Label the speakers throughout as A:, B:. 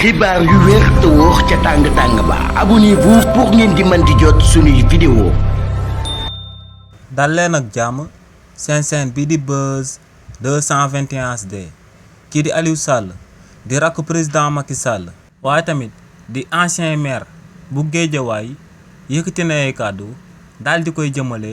A: xibaar yu wér te wóor ca tàng-tàng ba abonnez-vous pour ngeen di mën di jot suñuy vidéo.
B: dal leen ak jàmm seen chaîne bii di Buzz 221 HD kii di Aliou Sall di rakk président Macky Sall waaye tamit di ancien maire bu Guédiawaye yëkkati na ay kàddu daal di koy jëmale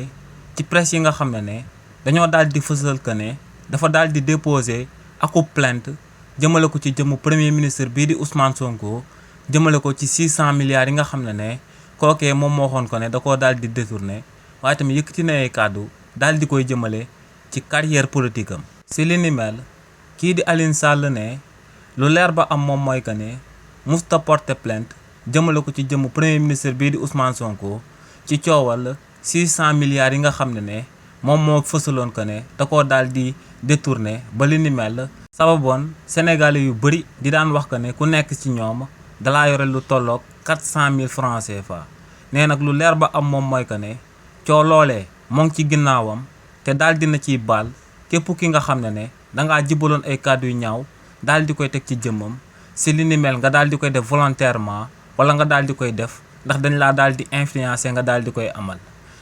B: ci presse yi nga xam ne dañoo daal di fësal que ne dafa daal di déposer akub plainte jëmale ko ci jëmu premier ministre bii di Ousmane Sonko jëmale ko ci 600 milliards yi nga xam ne kookee moom moo waxoon ko ne da koo daal di détourné waaye tamit yëkkati na ay kàddu daal di koy jëmale ci carrière politique am. si li ni mel kii di Aliou Sall ne lu leer ba am moom mooy que ne musta porter plainte jëmale ko ci jëmu premier ministre bii di Ousmane Sonko ci coowal 600 milliards yi nga xam ne moom moo fësaloon que ne da koo daal di détourné ba li ni mel. sababoon sénégalais yu bëri di daan wax que ne ku nekk ci ñoom dalaa yore lu tolloog 400 000 francs CFA nee nag lu leer ba am moom mooy que ne coo loolee moo ngi ci ginnaawam te daal dina ciy baal képp ki nga xam ne dangaa jibaloon ay kàddu yu ñaaw daal di koy teg ci jëmmam si li ni mel nga daal di koy def volontairement wala nga daal di koy def ndax dañ laa daal di influencer nga daal di koy amal.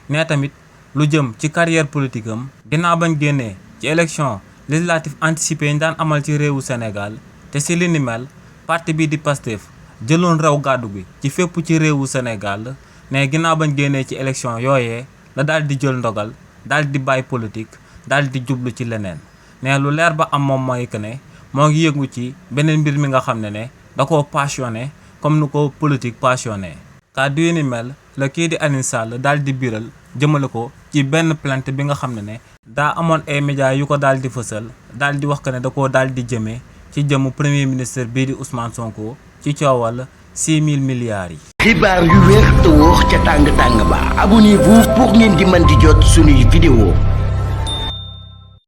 B: nee tamit lu jëm ci carrière politique am ginnaaw bañ génnee ci élection législative anticipé yi ñu daan amal ci réewu Sénégal te si li ni mel parti bii di Pastef jëloon raw gàddu gi ci fépp ci réewu Sénégal ne ginnaaw bañ génnee ci élection yooyee la daal di jël ndogal daal di bàyyi politique daal di jublu ci leneen ne lu leer ba am moom mooy que ne moo ngi yëngu ci beneen mbir mi nga xam ne da koo passionné comme nu ko politique passionné. kàddu yi ni mel la kii di Aliou Sall daal di biral jëmale ko ci benn plainte bi nga xam ne daa amoon ay médias yu ko daal di fësal daal di wax que ne da koo daal di jëmee ci jëmu premier ministre bii di Ousmane Sonko ci coowal 6000 milliards yi.
A: xibaar yu wér te wóor ca tàng-tàng ba abonnez-vous pour ngeen di mën di jot suñuy vidéo.